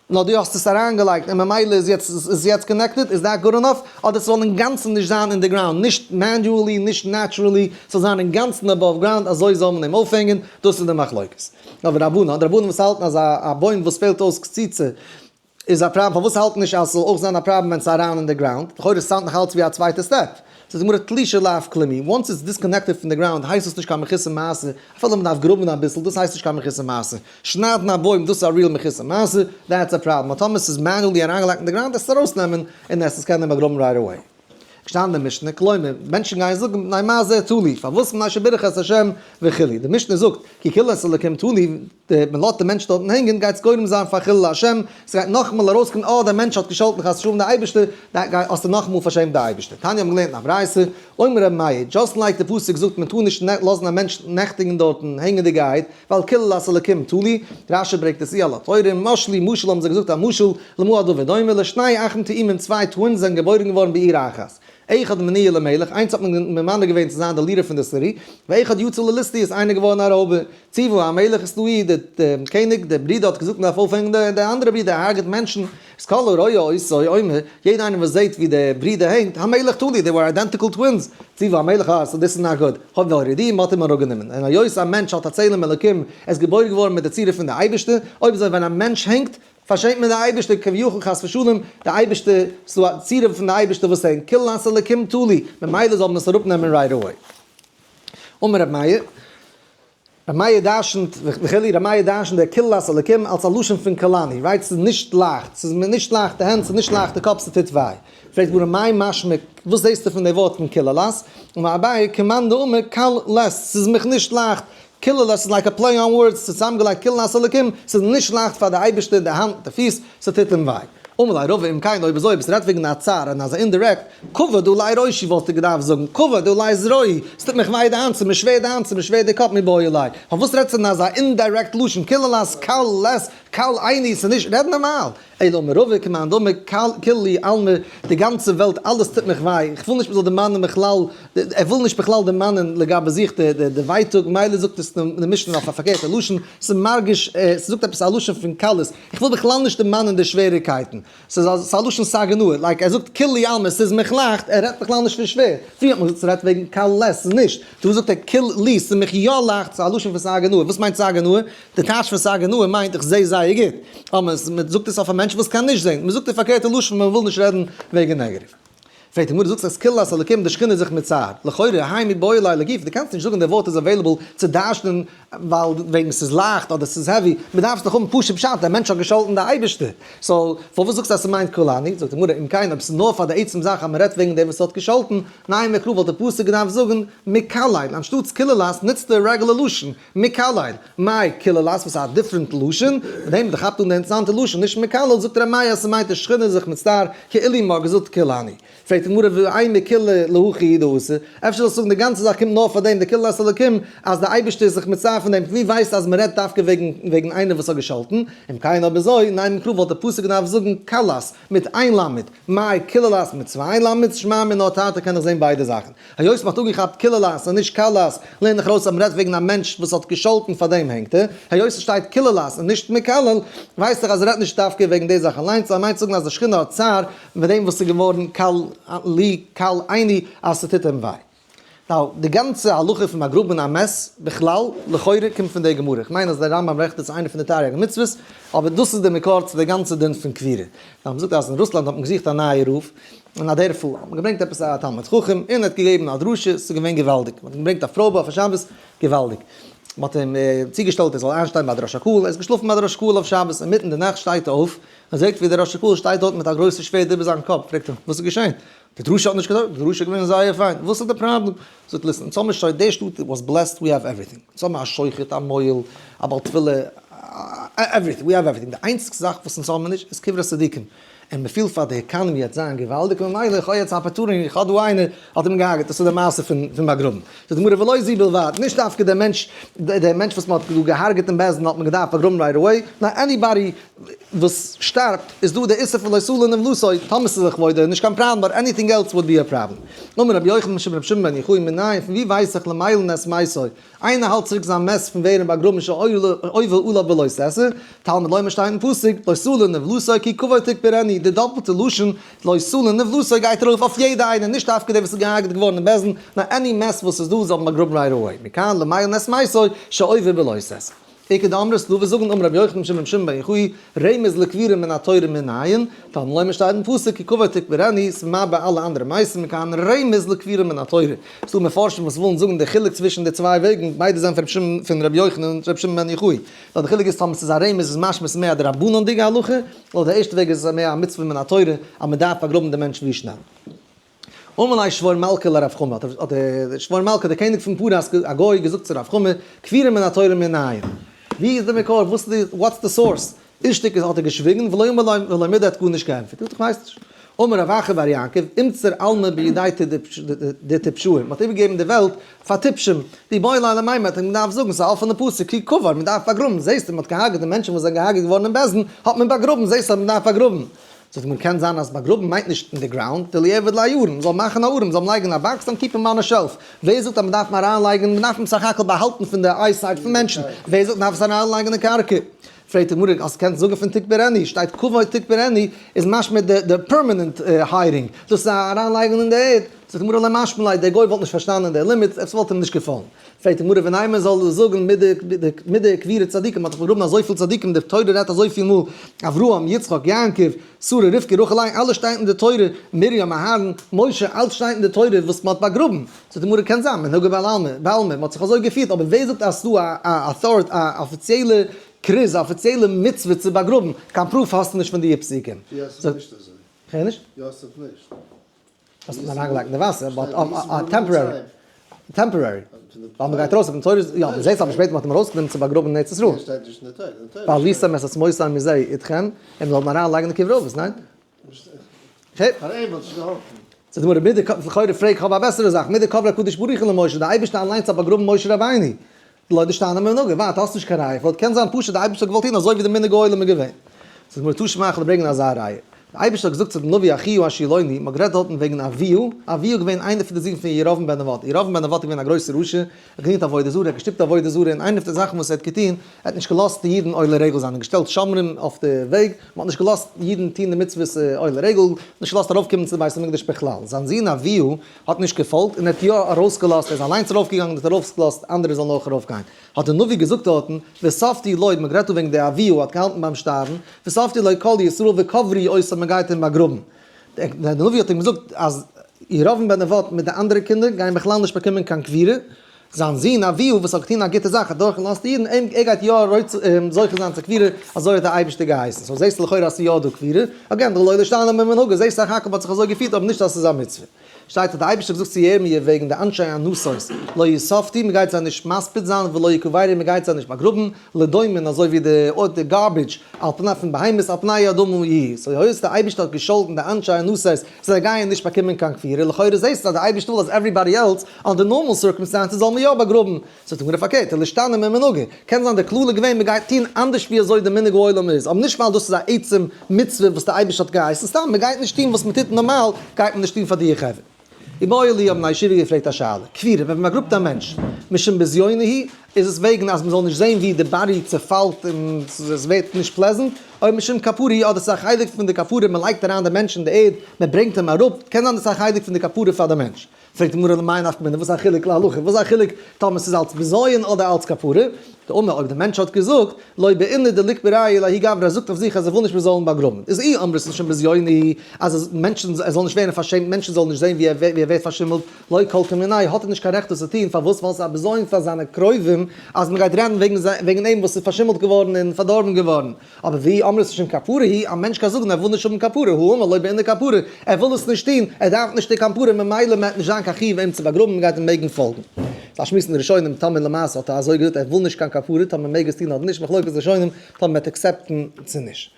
נאר דו האסט עס אריינגעלייגט און ממילא איז יעצט איז יעצט connected, is that good enough? אדער ס'זאל אינגאנצן נישט זיין אין די ground, נישט manually, נישט naturally, ס'זאל זיין אינגאנצן above ground, אזוי זאל מען אים אויפהענגען, דאס איז די מחלוקת. אבער רבנן, די רבנן וואס האלטן אז א בוים וואס פעלט אויס קציצה איז א פראבלעם, פארוואס האלטן נישט אז ס'זאל אויך זיין א פראבלעם ווען ס'איז אריין אין די ground? לכאורה sound נאך אלץ ווי א צווייטע step. זאגט די גמרא תלישה לאו כלום היא, once it's disconnected פון די ground הייסט עס נישט קיין מחוסר מעשה, אפילו מ'דארף גראבן אביסל, דאס הייסט נישט קיין מחוסר מעשה. שניידן א בוים דאס איז א real מחוסר מעשה, that's a problem, אבער טאמער ס'איז manually אריינגעלייגט אין די ground עס ארויסנעמען און עס קענען באגראבן right away. געשטאנען אין משנה, כלומר, מענטשן גייען זאגן מפני מה זה תלוי, פארוואס מפני שבירך את השם וכו', די משנה זאגט, כי קללת אלקים תלוי, די מען לאזט די מענטש דארטן הענגען גייט עס גורם זיין פאר חילול השם, ס'גייט נאכאמאל ארויסקומען אה דער מענטש האט געשאלטן חס ושלום די אייבערשטער, האסטו נאכאמאל פארשעמט די אייבערשטער. תניא האבן געלערנט אין א ברייתא, אומר רבי מאיר, just like די פסוק זאגט מען טאר נישט לאזן א מענטש נעכטיגן דארטן הענגענדיגערהייט, ווייל קללת אלקים תלוי, רש"י ברענגט עס אי על התורה, משלו משל האבן זיי געזאגט א משל, למה הדבר דומה, לשני אחים תאומים צוויי twins זענען געבוירן געווארן בעיר אחת. אחד מינוהו למלך, איינס האט מען ממנה געווען צו זיין די leader פון די city, ואחד יצא לליסטיות, איינער געווארן א רויבער. ציוה המלך את תלאי, די קעניג, די ברודער האט געזאגט מען דארף אויפהענגן די אנדערע ברודער, ער הרג'ט מענטשן. איז כל הרואה אותו אומר, יעדער איינער וואס זעט ווי די ברודער הענגט, המלך תלוי, they were identical twins. ציוה המלך אה, so this is not good. האט והורידוהו, מען האט אים אראפגענומען. און היות א מענטש האט א צלם אלוקים, ער איז געבוירן געווארן מיט די צורה פון די אייבערשטער, אויב אזוי ווען א מענטש הענגט, פארשעמט מען די אייבערשטער כביכול חס ושלום, די אייבערשטער, ס'דא א צורה פון די אייבערשטער וואס הענגט, קללת אלוקים תלוי, ממילא זאל מען עס אראפנעמען right away. אמר רבי מאיר, רבי מאיר דרשנ'ט וכו', רבי מאיר דרשנ'ט דער קללת אלוקים אלס א לשון פון קלני, right? ס'איז נישט לייכט, ס'איז מיר נישט לייכט די הענט, ס'איז נישט לייכט די קאפ, ס'טוט וויי. פרעגט גמרא מאי משמע, וואס זעסטו פון די ווארט פון קללת? אמר אביי, כמאן דאמר קל לית, ס'איז מיך נישט לייכט, קללת איז like a play on words, צוזאמגעלייגט קללת אלוקים, ס'איז נישט לייכט פאר די אייבערשטער די האנט, די פיס, ס'טוט אים וויי. אמר ליה רבא אם כן אויב אזוי אויב עס רעדט וועגן א צער און אזא indirect, כבד עלי ראשי וואלסטו געדארפט זאגן כבד עלי זרועי, ס'טוט מיך וויי די האנט, ס'איז מיר שווער די האנט, ס'איז מיר שווער די קאפ מיבעי ליה. פארוואס רעדסטו אין אזא indirect לשון קללת קל לית קל עיני, ס'איז נישט, רעד נארמאל. אלא אמר רבא כמאן דאמר קל כולי עלמא, די גאנצע וועלט אלעס טוט מיך וויי, איך וויל נישט מ'זאל דערמאנען בכלל, ער וויל נישט בכלל דערמאנען לגבי זיך די ווייטאג, מילא זאגט עס די משנה אויף א פארקערטע לשון, ס'איז מרגיש, ס'זאגט עפעס א לשון פון קלות, איך וויל בכלל נישט דערמאנען די שוועריגקייטן, ס'איז א לשון סגי נהור, like ער זאגט כולי עלמא ס'איז מיך לייכט, ער רעדט בכלל נישט פון שווער, פריער האט מען געזאגט ס'רעדט וועגן קל לית, ס'איז נישט, דא זאגט ער כולי ס'איז מיך יא לייכט, ס'איז א לשון פון סגי נהור, וואס מיינט סגי נהור? די טייטש פון סגי נהור מיינט איך זע זייער גוט, אבער מען זאגט עס אויף א מענטש וואס קען נישט זען, מען זאגט די פארקערטע לשון ווען מען וויל נישט רעדן וועגן negative. פרעגט די גמרא, זאגסט אז קללת אלקים די שכינה איז זיך מצער, לכאורה האי מיבעי ליה לגופיה, דו קענסט נישט זאגן די ווארט איז available צו דרש'נען ווייל וועגן ס'איז לייכט אדער ס'איז heavy, מען דארף עס דאך האבן פשוט פשט, דער מענטש האט געשאלטן די אייבערשטער, so פארוואס זאגסטו אז ס'מיינט קללני? זאגט די גמרא, אם כן אויב ס'איז נאר פאר די עצם זאך אז מען רעדט וועגן דעם וואס האט געשאלטן, נימא קרא וואלט די פסוק געדארפט זאגן מקלל, אנשטאטס קללת נוצט די regular לשון, מקלל, מאי קללת וואס איז א different לשון, מיט דעם די כאפט אן די אינטערעסאנטע לשון, נישט מקלל, זאגט ר' מאיר אז ס'מיינט די שכינה זיך מצטער, כאילו מ'האט געזאגט קללני. פרעגט די גמרא ואימא כוליה להכי הוא דאתא, אפשר זאלסטו זאגן די גאנצע זאך קומט נאר פאר דעם די קללת אלקים אז די אייבערשטער איז זיך מצטער פון דעם, ווי ווייסטו אז מ'רעדט דווקא וועגן וועגן איינער וואס האט געשאלטן, אם כן אויב אזוי, נימא קרא וואלט די פסוק געדארפט זאגן קלת מיט איין למד, מאי קללת מיט צוויי למד'ס, שמע מינה תרתי קען איך זען ביידע זאכן. היות מ'האט אפגעכאפט קללת און נישט קלת, לערן איך ארויס אז מ'רעדט וועגן א מענטש וואס האט געשאלטן פאר דעם הענגט ער. היות עס שטייט קללת און נישט מקלל, ווייסט איך אז ער רעדט נישט דווקא וועגן די זאך אליינס, נאר ער מיינט זאגן אז די שכינה האט צער מיט דעם וואס איז געווארן קל לי קל עיני אז ס'טוט אים וויי. Now, די גאנצע הלכה פון באגראבן א מת בכלל, לכאורה קומט פון די גמרא. איך מיין אז דער רמב ם רעכנט עס איינע פון די תריג מצוות, אבער דאס איז די מקור צו די גאנצע דין פון קבירה. נאר מ'זאגט אז אין רוסלאנד האט מען געזוכט א נייע רב, אין א דערפל האט מען געברענגט עפעס א תלמיד חכם און ער האט געגעבן א דרשה, ס'איז געווען געוואלדיג, מ'האט אים געברענגט א פראבע אויף א שבת, געוואלדיג. מ'האט אים צוגעשטעלט ער זאל איינשטיין ביי די ראש הקהל, ער איז געשלאפן ביי די ראש הקהל אויף שבת, אינמיטן די נאכט שטייט ער אויף, און זעט ווי דער ראש הקהל שטייט דארט מיט א גרויסע שווערד איבער זיין קאפ, פרעגט אים, וואס איז געשען? די דרשה האט נישט געטויגט, די דרשה איז געווען זייער פיין, וואס איז די פראבלעם? זאגט listen, אונז האבן שוין, די שטאט was blessed, we have everything, אונז האבן א שוחט, א מוהל, א בעל תפילה, everything, we have everything, די איינציגסטע זאך וואס אונז האבן נישט איז קברי צדיקים, און מען פילט פאר די economy וועט זיין געוואלדיג, ממילא איך האב יעצט א opportunity, איך האב דא איינער האט אים געהארגעט, דאס איז די מעשה פון באגראבן. זאגט די גמרא ולא זו בלבד, נישט דווקא דער מענטש, דער מענטש וואס מען האט דא געהארגעט אין בית דין האט מען געדארפט באגראבן right away, נאר anybody וואס שטארבט איז דא די איסור פון לא תלין נבלתו, טאמער ס'איז לכבודו איז נישט קיין פראבלעם, but anything else would be a problem. אמר רבי יוחנן משום רבי שמעון בן יוחאי מנין, פון ווי ווייס איך למעלין את מתו, איינער האלט צוריק זיין מת פון ווערן באגראבן שעובר עליו בלא תעשה, תלמוד לומר שטייט אין פסוק, לא תלין נבלתו כי קבור תקברנו, די דאפלטע לשון לא תלין נבלתו גייט ארויף אויף יעדע איינער, נישט דווקא דער וואס איז געהארגעט געווארן אין בית דין, נאר any מת וואס איז דא זאל מען באגראבן right away, מכאן למעלין את מתו שעובר בלא תעשה. איכא דאמרי ס'דא וואס זאגן אמר רבי יוחנן משום רבי שמעון בן יוחאי, רמז לקבורה מן התורה מנין, תלמוד לומר שטייט אין פסוק כי קבור תקברנו, ס'מרבה אלע אנדערע מתים מכאן רמז לקבורה מן התורה. ס'דא מפרשים וואס ווילן זאגן די חילוק צווישן די צוויי וועגן, ביידע זענען פון רבי שמעון פון רבי יוחנן און רבי שמעון בן יוחאי. נאר די חילוק איז טאמער ס'איז א רמז איז משמע ס'איז מער א דרבנן'דיגע הלכה, לויט די ערשטע וועג איז עס מער א מצוה מן התורה אז מ'דארף באגראבן די מענטש ווי שנעל. אמר ליה שבור מלכא לרב חמא, האט דער שבור מלכא דער קעניג פון פרס א גוי געזאגט צו רב חמא, קבורה מן התורה מנין? ווי איז די מקור? וואס איז די what's the source? אישתיק איז האט ער געשוויגן, ולא אמר ליה ולא מידי האט גארנישט געענטפערט, איך ווייס נישט. אמר רב אחא בר יעקב, אימצר עלמא בידייתא דטיפשאי, מען האט איבערגעגעבן די וועלט פאר טיפשים, דאיבעי ליה למימר, מען האט אים געדארפט זאגן, ס'איז א אפענע פסוק, כי קבור, מען דארף באגראבן, זעסטו מען האט געהארגעט די מענטשן וואס זענען געהארגעט געווארן אין בית דין, האט מען באגראבן, זעסטו אז מען דארף באגראבן. זאגט מען קען זיין אז באגראבן מיינט נישט אין די ground, דליעביד ליה ארון, מ'זאל מאכן א ארון, מ'זאל אים לייגן א box און keep אים on a shelf. ווער זאגט אז מ'דארף אים אריינלייגן, מ'דארף אים סך הכל באהאלטן פון די eyesight פון מענטשן, ווער זאגט מ'דארף עס אריינלייגן אין קרקע? פרעגט די גמרא, אז קענסט זאגן פון תקברנו, שטייט קבור תקברנו, איז משמע די permanent hiding, דאס איז אריינלייגן אין די ערד, זאגט די גמרא לא משמע ליה, דער גוי וואלט נישט פארשטאנען די לימיט, עס וואלט אים נישט געפאלן. פרעגט די גמרא ווען איינער זאל זאגן מיט די קבירת צדיקים, מ'האט דאך באגראבן אזויפיל צדיקים, די תורה רעדט אזויפיל מאל, אברהם, יצחק, יעקב, שרה, רבקה, רחל, לאה, אלעס שטייט אין די תורה, מרים, אהרן, משה, אלץ שטייט אין די תורה וואס מ'האט באגראבן. זאגט די גמרא קען זיין, מנהגא בעלמא, בעלמא, מ'האט זיך אזוי געפירט, אבער ווער זאגט אז ס'דא א authority, א אפיציעלע כרוז, א אפיציעלע מצוה צו באגראבן, קיין proof האסטו נישט פון די פסוקים. יוסף נישט אזוי. כ'הער נישט? יוסף נישט. האסט אים אריינגעלייגט אין די וואסער, but temporary. Temporary. ווייל מ'גייט ארויס אויפן תורה, יא, מ'זעט אבער שפעטער מ'האט אים ארויסגענומען צו באגראבן אין ארץ ישראל. והעליתם את עצמותי מזה אתכם, און מ'זאל אים אריינלייגן אין קבר אבות, ניין? זאגט די גמרא, מיט די, לכאורה פרעג איך האב א בעסערע זאך, מיט די קבר הקדוש ברוך הוא למשה, די אייבערשטער אליינס האט באגראבן משה רבינו, לא דשתנה מנהגא, ווארט, האסט נישט קיין ראיה, וואלט קען זיין פשוט די אייבערשטער האט געוואלט טון אזוי ווי די מנהג העולם איז געווען. זאגט די גמרא, תא שמע, כ'וועל ברענגען אזא ראיה. די אייבערשטער האט געזאגט צו דעם נביא אחיה השילוני, מ'האט גערעדט דארטן וועגן אביה, אביה איז געווען איינער פון די זין פון ירבעם בן נבט, ירבעם בן נבט איז געווען א גרויסער רשע, ער האט געדינט עבודה זרה, ער האט געשטופט עבודה זרה, און איינע פון די זאכן וואס ער האט געטון, ער האט נישט געלאזט די אידן עולה רגל זיין, ער האט געשטעלט שומרים אויף די וועג, מ'האט נישט געלאזט אידן טון די מצוות עולה רגל, נישט געלאזט ארויפקומען צו די בית המקדש בכלל. זיין זון אביה האט נישט געפאלגט און ער האט יא ארויסגעלאזט, ער איז אליינס ארויפגעגאנגען און האט ארויסגעלאזט אנדערע זאלן אויך ארויפגיין. האט דער נביא געזאגט דארטן, ואספתי לו, מ'האט גערעדט דא וועגן די אביה האט געהאלטן ביים שטארבן, ואספתי לו כל ישראל וקברו אותו, מ'גייט אים באגראבן. דער נביא האט אים געזאגט אז ירבעם בן נבט מיט די אנדערע קינדער גייען בכלל נישט באקומען קיין קבירה, זיין זון אביה וואס האט געטון א גוטע זאך האט דורכגעלאזט די אידן, אים ער גייט יא זוכה זיין צו קבירה, אזוי האט דער אייבערשטער געהייסן. So זעסטו לכאורה אז ס'איז יא דא קבירה, again, דלא לישתנה ממנהגא, זעסט סך הכל מ'האט זיך אזוי געפירט אבער נישט אז ס'איז א מצוה. שטייט האט דער אייבערשטער געזאגט צו ירמי' וועגן די אנשי ענתות, לא יספדו, מ'גייט זיי נישט מספיד זיין, ולא יקברו, מ'גייט זיי נישט באגראבן, לדומן, אזוי ווי די די garbage, על פני פון בהמות, על פני האדמה יהיו. So היות דער אייבערשטער האט געשאלטן די אנשי ענתות, זיי גייען נישט באקומען קיין קבורה, לכאורה זעסטו אז דער אייבערשטער וויל אז everybody else, under normal circumstances, זאל מען יא באגראבן. זאגט די גמרא פארקערט, לישתני ממנהגא, קען זיין די קללה געווען מען גייט טון אנדערש ווי אזוי די מנהג העולם איז, אבער נישט ווייל דאס איז א עצם מצוה וואס די אייבערשטער האט געהייסן, סתם מען גייט נישט טון וואס מען טוט נארמאל, גייט מען נישט טון פאר די חברה. איבעיא להו האבן א ישיבה געפרעגט א שאלה, קבירה, ווען מען באגראבט א מענטש, משום בזיונא הוא, איז עס וועגן אז מען זאל נישט זען ווי די body צעפאלט און עס ווערט נישט pleasant, או משום כפרה הוא, אדער ס'איז א חלק פון די כפרה, מען לייגט אריין די מענטש אין די ערד, מען ברענגט אים אראפ, קען זיין דאס איז א חלק פון די כפרה פאר די מענטש. פרעגט די גמרא למאי נפקא מינה, וואס איז א חילוק להלכה, וואס איז א חילוק טאמער ס'איז אלץ בזיון אדער אלץ כפרה? דאמר אויב די מענטש האט געזאגט, לא בעינא דליקברוה לההוא גברא, ער זאגט אויף זיך אז ער וויל נישט מ'זאל אים באגראבן, איז אי אמרת משום בזיון הוא, אז מענטשן, ער זאל נישט ווערן פארשעמט, מענטשן זאלן נישט זען ווי ער ווערט פארשימלט, לא כל כמיניה, האט ער נישט קיין רעכט דאס צו טון, פארוואס? ווייל ס'איז א בזיון פאר זיינע קרובים אז מ'גייט רעדן וועגן אים וואס איז פארשימלט געווארן און פארדארבן געווארן. אבער ואי אמרת משום כפרה הוא, א מענטש קען זאגן ער וויל נישט האבן כפרה, הא אמר לא בעינא כפרה, ער וויל עס נישט טון, ער דארף נישט די כפרה, ממילא מעט נישט זיין קיין חיוב אים צו באגראבן, מען גייט אים מעגן פאלגן. ס'איז א שמועס אין די ראשונים טאמער למעשה האט ער אזוי געזאגט ער וויל נישט קיין כפרה טאמער מעג עס טון אדער נישט, מחלוקת ראשונים טאמער מען וועט accept ן צו נישט.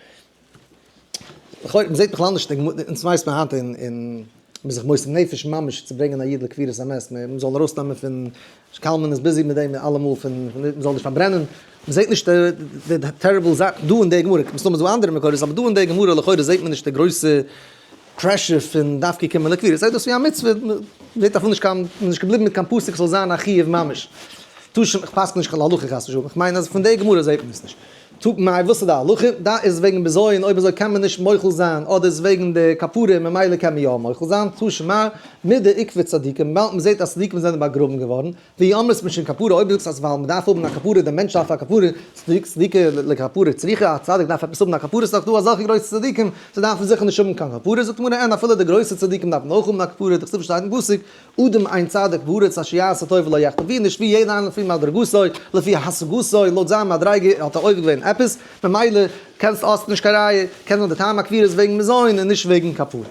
לכאורה מ'זעט בכלל נישט די גמ', אונז ווייסט מען היינט אין אין מ'איז זיך מוסר נפש ממש צו ברענגען א איד לקבורת המת, מ'זאל ארויסנעמען פון קלמן איז busy מיט דעם אלעמאל פון מ'זאל נישט פארברענען, מ'זעט נישט די terrible זאך דא אין די גמרא, מסתמא איז דא אנדערע מקורות אבער דא אין די גמרא לכאורה זעט מען נישט די גרויסע pressure פון דווקא קומען לקבורה, זעט אויס ווי א מצוה, מ'זעט אפילו נישט קיין, מ'איז נישט געבליבן מיט קיין פסוק ס'זאל זיין א חיוב ממש. תשמ, איך פסק'ן נישט קיין להלכה חס ושלום, איך מיין אז פון די גמרא זעט מען עס נישט. טא מאי וואס איז די הלכה? דא איז וועגן בזיון אויב אזוי קען מען נישט מוחל זיין אדער איז וועגן די כפרה ממילא קען מען יא מוחל זיין? תא שמע מדאיקברו צדיקים וויבאלד מען זעט אז צדיקים זענען באגראבן געווארן ואי אמרת משום כפרה אויב דו זאגסט אז ווייל מען דארף האבן א כפרה דער מענטש דארף א כפרה צדיק צדיקה לכפרה צריכה א צדיק דארף עפעס האבן א כפרה ס'דאך דא אזעלכע גרויסע צדיקים זיי דארפן זיכער נישט האבן קיין כפרה זאגט די גמרא אין אפילו די גרויסע צדיקים דארפן אויך האבן א כפרה דכתיב שטייט אין פסוק אדם אין צדיק בארץ אשר יעשה טוב ולא יחטא ווי נישט ווי יעדער איינער לפי מדרגתו לפי השגתו לויט זיין מדריגה האט ער עובר געווען עפעס ממילא קענסט האסט נישט קיין ראיה קען זיין די טעם הקבורה איז וועגן מזון און נישט וועגן כפרה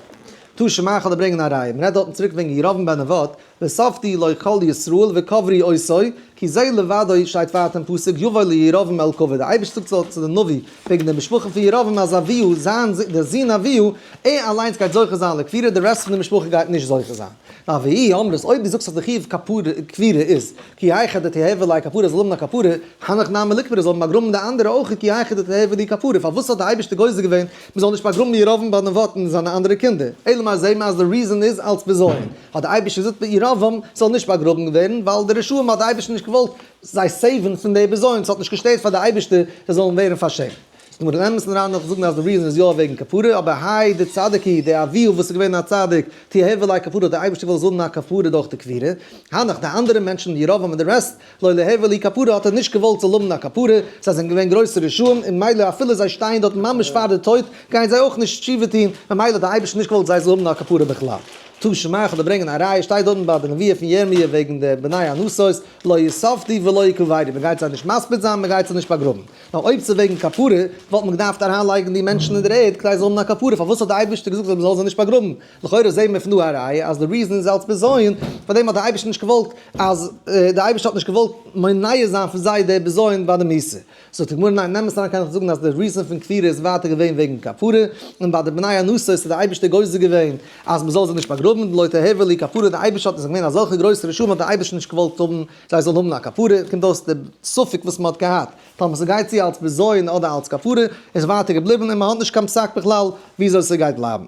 תא שמע כ'וועל דיר ברענגען א ראיה מ'רעדט דארטן צוריק וועגן ירבעם בן נבט ואספתי לו כל ישראל וקברו אותו כי כי זה לבדו שטייט ווייטער אין פסוק יבוא לירבעם אל כבוד, דער אייבערשטער זאגט צו די נביא וועגן די משפחה פון ירבעם אז אביו, זיין זון, דער זון אביו, ער אליינס גייט זוכה זיין לקבורה, די rest פון די משפחה גייט נישט זוכה זיין. נאר ואי אמרת, אויב דו זאגסט אז די חיוב כפרה, קבורה איז, כי היכי דתיהוי ליה כפרה זאל האבן א כפרה, הנך נמי ליקברו זאל מען באגראבן די אנדערע אויך כי היכי דתיהוי להו כפרה, פארוואס האט די אייבערשטער גוזר געווען מען זאל נישט באגראבן ירבעם בן נבט און זיינע אנדערע קינדער? אלא מאי זעהן מיר אז די reason איז אלץ בזיון, האט די אייבערשטער געזאגט ירבעם זאל נישט באגראבן ווערן ווייל די רשעים האט די אייבערשטער נישט געוואלט זיי save ן פון די בזיון, ס'האט נישט געשטערט פאר די אייבערשטער זיי זאלן ווערן פארשעמט. די גמרא אין אמת'ן אריין נאך זאגן אז די reason איז יא וועגן כפרה, אבער האי דצדיק הוא, די אביו וואס איז געווען א צדיק, תיהוי ליה כפרה האט די אייבערשטער געוואלט זאל האבן א כפרה דורך די קבורה, הנך די אנדערע מענטשן ירבעם און די rest, לא ליהוי להו כפרה האט ער נישט געוואלט זאל האבן א כפרה, זיי זענען געווען גרויסע רשעים און מילא אפילו זיי שטייען דארט ממש פאר די טויט גייען זיי אויך נישט תשובה טון, ממילא האט די אייבערשטער נישט געוואלט זיי זאלן האבן א כפרה בכלל. תא שמע כ'וועל דיר ברענגען א ראיה, שטייט דארטן ביי די נבואה פון ירמי' וועגן די בני ענתות, לא יספדו ולא יקברו, מען גייט זיי נישט מספיד זיין, מען גייט זיי נישט באגראבן. נאר אויב ס'איז וועגן כפרה, וואלט מען געדארפט אריינלייגן די מענטשן אין דער ערד כדי זיי זאלן האבן א כפרה, פארוואס האט די אייבערשטער געזאגט אז מען זאל זיי נישט באגראבן? לכאורה זעהן מיר פון דא א ראיה אז די reason איז אלץ בזיון, פארדעם האט די אייבערשטער נישט געוואלט אז די אייבערשטער האט נישט געוואלט מונע זיין פון זיי די בזיון ביי די מיתה. זאגט די גמרא ניין, אין אמת אריין קען איך זאגן אז די reason פון קבורה איז ווייטער געווען וועגן כפרה, און ביי די בני ענתות איז די אייבערשטער גוזר געווען אז מען זאל זיי נישט באגראבן, לא תיהוי להו כפרה, די אייבערשטער האט זיי געווען אזעלכע גרויסע רשעים האט די אייבערשטער נישט געוואלט האבן זיי זאלן האבן א כפרה, קומט אויס די ספק וואס מען האט געהאט טאמער ס'גייט צו אלץ בזיון אדער אלץ כפרה איז ווייטער געבליבן און מען האט נישט קיין פסק בכלל וויאזוי ס'גייט בלייבן.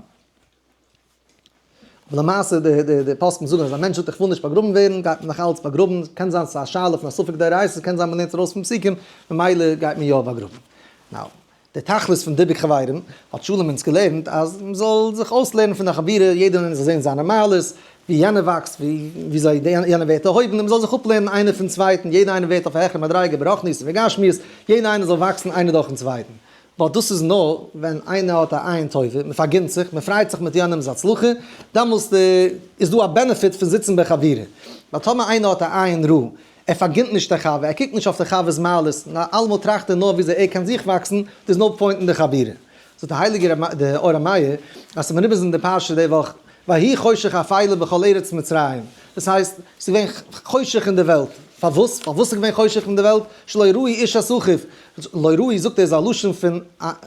אבער למעשה די די די פוסקים זאגן אז א מענטש זאגט איך וויל נישט באגראבן ווערן גייט מען נאך אלץ באגראבן, קען זיין ס'איז א שאלה פון א ספק דאורייתא, קען זיין מ'לערנט ארויס פון פסוקים, ממילא גייט מען יא באגראבן. now, די תכלית פון דיבוק חברים האט שלום אונז געלערנט אז מ'זאל זיך אויסלערנען פון די חבירה, יעדער איינער זאל זען זיינע מעלות, ווי יענער וואקסט, ווי וויאזוי יענער ווערט דערהויבן, און מ'זאל זיך אפלערנען איינער פון צווייטן, יעדער איינער ווערט אויף א העכערע מדריגה ברוחניות ובגשמיות, יעדער איינער זאל וואקסן איינער דורכ'ן צווייטן. ווייל דאס איז נאר ווען איינער האט א עין טובה, מען פארגינט זיך, מען פריידט זיך מיט יענעמ'ס הצלחה, דעמאלסט איז דא א benefit פון זיצן בחבורה. ווייל טאמער איינער האט א עין רעה, ער פארגינט נישט די חבר, ער קוקט נישט אויף די חבר'ס מעלות, נאר אלעמאל טראכט ער נאר וויאזוי ער קען זיך וואקסן, there is no point אין די חבורה. זאגט דער הייליגער די אור המאיר, אז ס'איז מרומז אין די פרשה די וואך, ויהי חושך אפלה בכל ארץ מצרים, דאס הייסט, ס'איז געווען חושך אין די וועלט, פארוואס? פארוואס איז געווען חושך אין די וועלט? שלא ראו איש את אחיו, לא ראו זאגט ער איז א לשון פון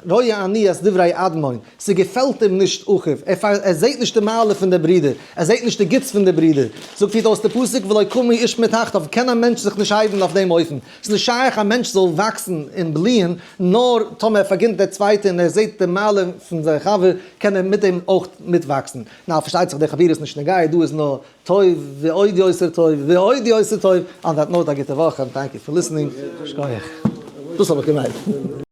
רואה אני את דברי אדמון, ס'געפעלט אים נישט אחיו, ער זעט נישט די מעלה פון די ברודער, ער זעט נישט די גוטס פון די ברודער, זאגט פירט אויס די פסוק ולא קם איש מתחתיו, קען א מענטש זיך נישט הייבן אויף דעם אופן, ס'איז נישט שייך א מענטש זאל וואקסן און בליען נאר טאמער ער פארגינט דער צווייטע און ער זעט די מעלה פון זיין חבר קען ער מיט אים אויך מיטוואקסן, נאר פארשטייט זיך די חבורה איז נישט נוגע דא איז נאר טוב ועוד יותר טוב ועוד יותר טוב, on that note א גוטע וואך and thank you for listening, שכוח. דאס האב איך געמיינט.